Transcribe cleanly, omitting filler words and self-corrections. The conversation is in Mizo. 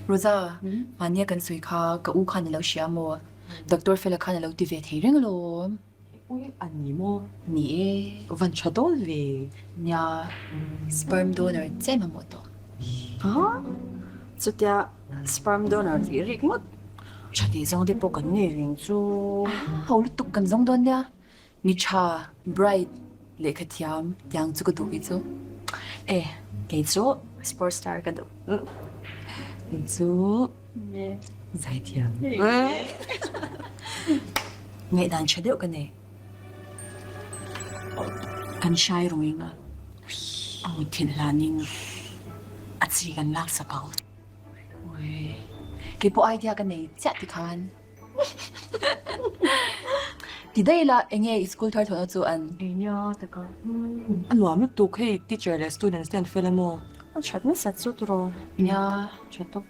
Rosa, mahnia kan sawi kha ka u khan a lo hria maw? Doctor Fela khan a lo ti ve thei reng alawm. Ui a ni maw? Ni e. Van tha dawn ve. Nia, sperm donor che mamawh tawh. Ha? Chutia sperm donor tih rik ngawt tha tih zawng te pawh kan nei reng chu. Ho lutuk kan zawng dawn nia. Ni tha, bright, lehkha thiam tiang chu ka duh kei chu. E, kei chu sports star ka duh. Kei chu zaithiam. Ngaihdan tha deuh ka nei. Kan hrai ruing a, a mutthilh hlanin a chi kan laksak ang. Ui, kei pawh idea ka nei chiah tikhan. Ti daih la, enge i school thar thawhna chu an? Nia taka, a nuam lutuk hei teacher leh students te an fel a maw? A that nasa chu tiraw? Nia. Tha tawp.